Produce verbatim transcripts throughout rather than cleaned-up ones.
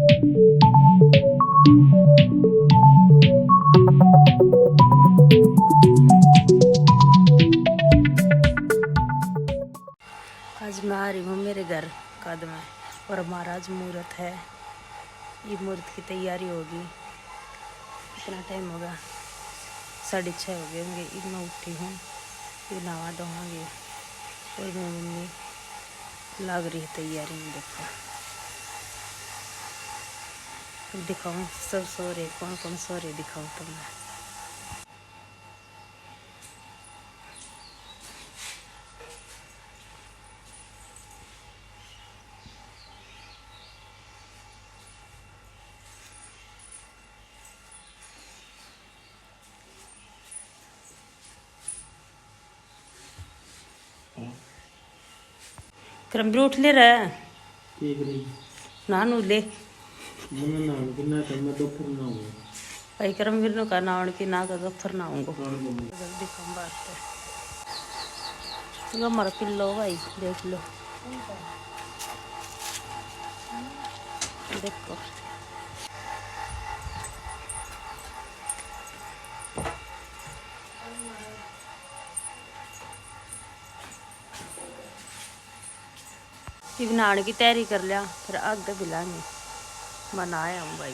आज मैं आ रही हूँ मेरे घर कद में, और हमारा आज मुहूर्त है। ये मुहूर्त की तैयारी होगी। कितना टाइम होगा? साढ़े छः हो गए होंगे। ये मैं उठी हूँ, ये नहावा धोवांगे, और मेरी मम्मी लाग रही है तैयारी में। देखो, अब दिखाऊँ सब सो रहे, कौन कौन सो रहे दिखाऊँ तुम्हें। करमवीर उठ ले रहा। ठीक रही। ना नू ले। मन्ने नहाण की ना कर, मैं दोपहर नहाऊंगा। भाई करमवीर ने कहा नहाण की ना कर, दोपहर नहाऊंगा। कौन बोले? जल्दी कम बात है। ये हमारा पिल्लो भाई, देख लो। देखो। इब नहाण की तैयारी कर लिया, फिर आगे भी लांगे। मैं नहा आऊँ भाई,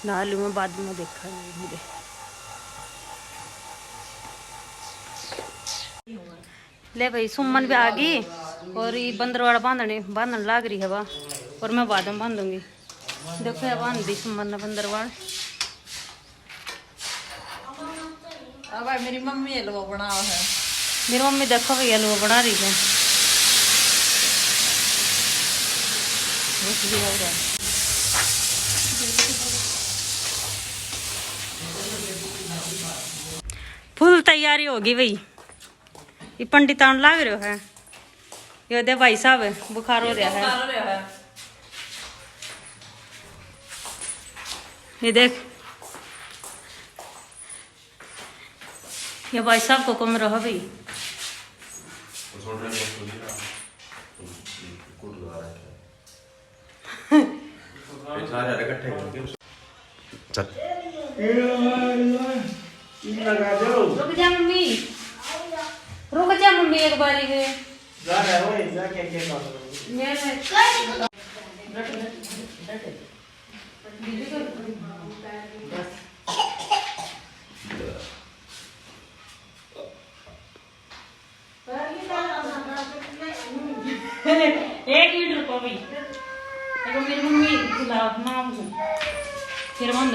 नहा लूँ मैं, बाद में देखांगे मेरे। ले भाई, सुमन भी आ गई और ये बंदरवाल बांधने, बांधन लाग रही है वा, और मैं बाद में बांधूंगी। देखो, ये बांध दी सुमन ने बंदरवाल। अब भाई मेरी मम्मी हलवा बना है। मेरी मम्मी देखो भाई हलवा बना रही है। फुल तैयारी होगी भाई। ये पंडित आन लाग रहे है। ये दे भाई साहब, बुखार हो रहा है। बुखार हो रहा है। ये देख, ये भाई साहब को कमरा है भाई। चल। रुक जा मम्मी, रुक जा मम्मी, एक बारी वे। जा रहा है, जा, क्या, क्या कर रहा है? मैं, मैं एक मिनट रुको भाई। देखो, मेरी मम्मी गुलाब नाम को फिर बंद।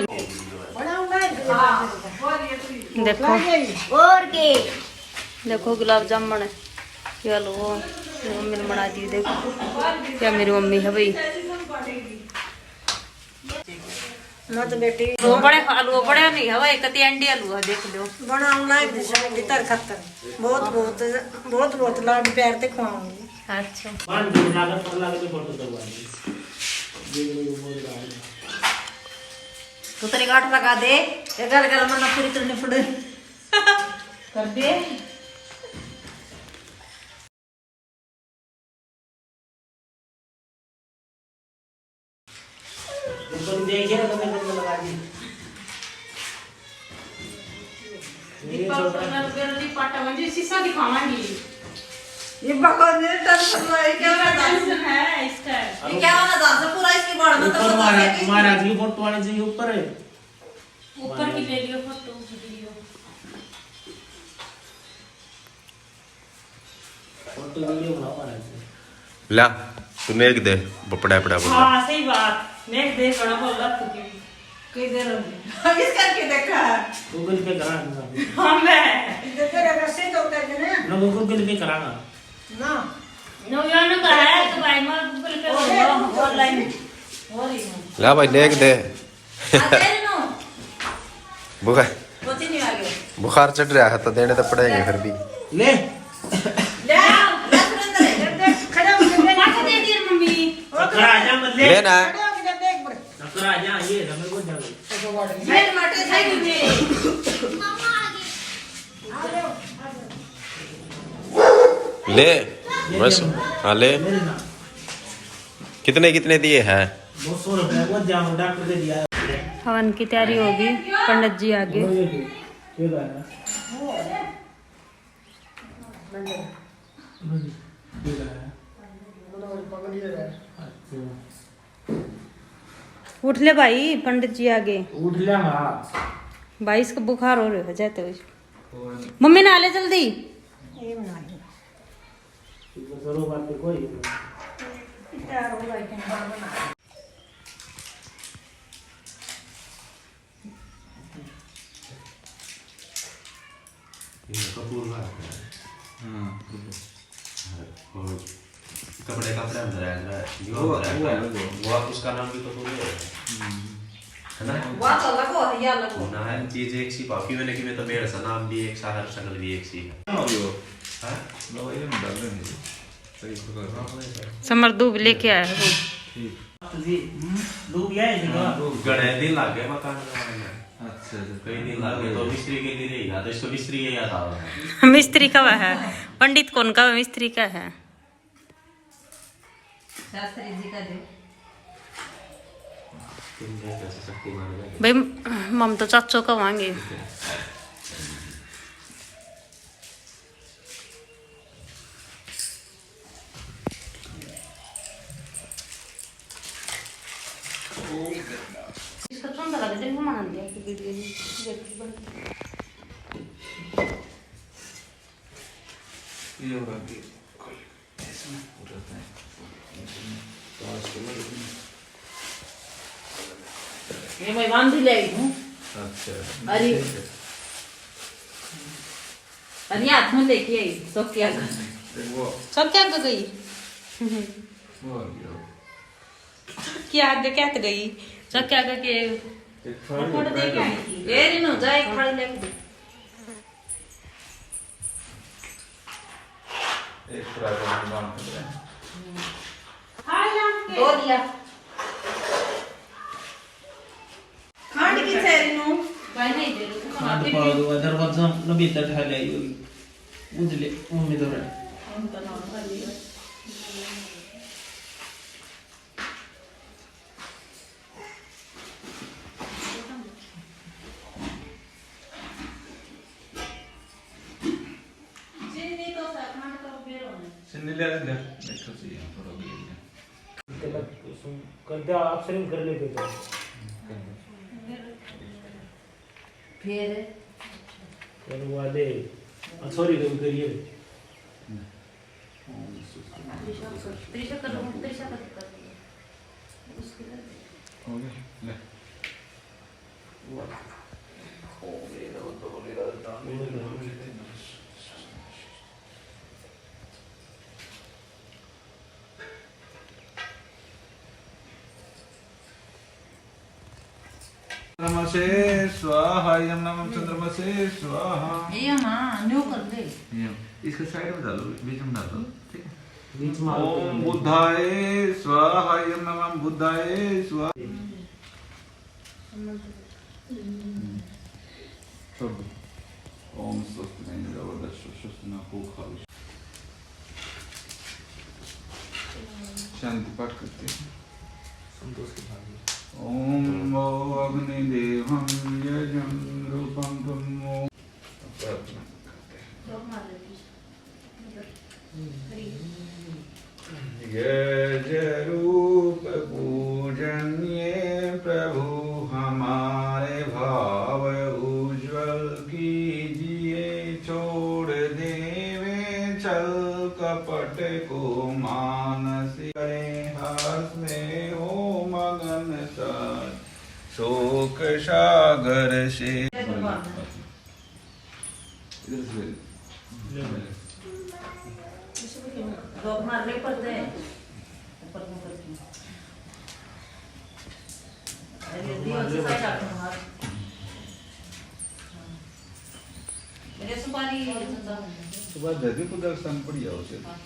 देखो। और के? देखो, गुलाब जामुन है। ये लो, मेरी मम्मी ने बना दी। देखो, क्या मेरी मम्मी है भाई। मैं तो बेटी वो बड़े आलू, बड़े नहीं हवा, एक ती अंडी आलू है, देख लो। बनाऊं ना एक दूसरे की तर खतर। बहुत, बहुत, बहुत, बहुत लाड प्यार ते खुआऊंगी। अच्छा। तू तेरी गांठ लगा दे, ये गल गल मना पूरी तरह निपड़ कर दे। ऊपर देख के ना, तो मैं लगा दी। दीपक, तो मैं तो बेरा दीपक पाटा मंजी शीशा दिखावांगी। ये भगवान ने टेंशन लो, ये क्या ये टेंशन है इसका? ये क्या वाला दांत है? पूरा इसके बाल में तो ऊपर पता है महाराज, कि महाराज की फोटो आनी चाहिए ऊपर। ऊपर की ले लियो फोटो, वीडियो। फोटो वीडियो बनाओ महाराज जी। ला, तू नेक दे, बपड़ा पड़ा बोल। हाँ, सही बात। नेक दे, बड़ा बोल रहा तू की। कई देर हो गई। अब इस करके देखा। Google Pay करा दूंगा। हाँ, मैं। इधर तेरा रस्से तो उतर गए ना। ना, Google Pay करांगा। ना। नो, यो नु कहा है तो भाई, मैं Google Pay और करूंगा, है, online। और ही हूँ। ला भाई, नेक दे। बुखार, बुखार चढ़ रहा है तो देने तो पड़ेंगे फिर भी। ले। ले। खड़ा हो जा, दे। माथा दे दिया मम्मी। चक्कर आ जा, मत ले। लेना। खड़ा हो जा, दे एक बार। चक्कर आ जा, ये रमन को जा। ले माटे खाई तुझे। ले, बस, हाँ, ले। ले ना। कितने कितने दिए हैं? दो सौ रुपए वो जाओ डॉक्टर के दिया। हवन की तैयारी होगी, पंडित जी आगे। उठ ले भाई, पंडित जी आगे। उठ लिया। भाई, इसको बुखार हो रहा है, जाते हुए। मम्मी, नहा ले जल्दी। ये कपूर का है। हाँ। और कपड़े, कपड़े अंदर है, अंदर है। वो, वो अंदर है। वो, वो उसका नाम भी कपूर ही है। हम्म। है ना? वो तो अलग हो, ये अलग हो। ना है, चीज एक सी, बाकी में, लेकिन में तो मेल सा, नाम भी एक सा, हर शक्ल भी एक सी है। हाँ, वो। हाँ? लो, ये में डाल देंगे। सही पकड़। हाँ, वही है। समर दूब लेके आया है वो। ठीक। जी, हम्म, डूब गया है जी। हाँ, डूब गया। घणे दिन लाग गए मकान बनाने में। अच्छा, अच्छा। कई दिन लाग गए, तो मिस्त्री के लिए रहेगा, तो इसको मिस्त्री ये याद आ रहा है। मिस्त्री का है, पंडित कौन का, मिस्त्री का है। शास्त्री जी का दे। तुम क्या कर सकते हो, मार दे। भाई, हम तो चाचो कहांगे। इसका चुंदा लगा, दिन को मान लिया कि वीडियो नहीं देखी बनती। ये हो रहा है, इसमें हो जाता है। ये मैं बांध ही ले आई हूँ। अच्छा। अरे। ठीक है। अरे, हाथ में लेके आई, चौकी आगे। वो। चौकी आगे गई। वो आ गया। चौकी आगे क्या तो गई? चौकी आगे के एक थाली फोटो दे के आई थी। ए, रिनू, जा, एक थाली लेके दे। एक फ्राई बन, बन। दो लिया। खांड की छे रिनू। भाई नहीं दे, तू खा खांड के पा दो, दरवाजा न भीतर ठा ले आई होगी। उंजले, मम्मी तो रहे। चीनी ले ले, देखो जी, यहाँ पर हो गई है। गलत सुन, कर दिया, आप सही कर लेते थे। फिर? फिर वाले, आ, सॉरी, कभी करिए। त्रिशा कर, त्रिशा कर, त्रिशा कर, कर। उसके बाद। हो गया, ले। चंद्रमा से स्वाहा, यम नमः चंद्रमा से स्वाहा। ये माँ, न्यू कर दे। ये, इसके साइड में डालो, बीच में डालो, ठीक है? बीच में ओम बुद्धाय स्वाहा, यम नमः बुद्धाय स्वाहा। छोड़ दो। ओम स्वस्ति न इंद्र वरुण अश्व स्वस्ति न पूषा विश्व। शांति पाठ करते हैं। संतोष की भावना। ओम वो अग्निदेवम यजम रूपम ब्रह्मो। प्रार्थना करते हैं। गज रूप पूजनीय प्रभु हमारे भाव उज्जवल कीजिए, छोड़ देवे छल कपट को मानस करें हर्ष में हो मगन सदा शोक सागर से। इधर से ले ले। दो मार ले ऊपर दे। ऊपर मुंह करके। अरे, दियो से साइड रखो हाथ। हाँ। मेरे सुपारी, चाचा। सुबह दे दे, कुछ दर्शन बढ़िया हो से। हाँ।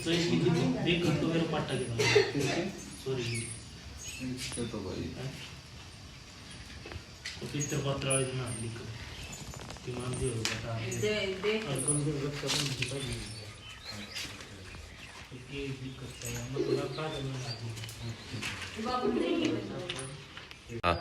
तो इसकी देख, देख तो मेरा पाटा कितना। ठीक है। सॉरी। इसके तो भाई। हाँ। तो पितर पात्र वाले दिन ना लिख। कि मान दियो बता। दे, दे। और कमजोर व्यक्ति का नहीं दिखाई नहीं। ये दिक्कत है, मतलब, लड़का जब मैं आ गया। हाँ।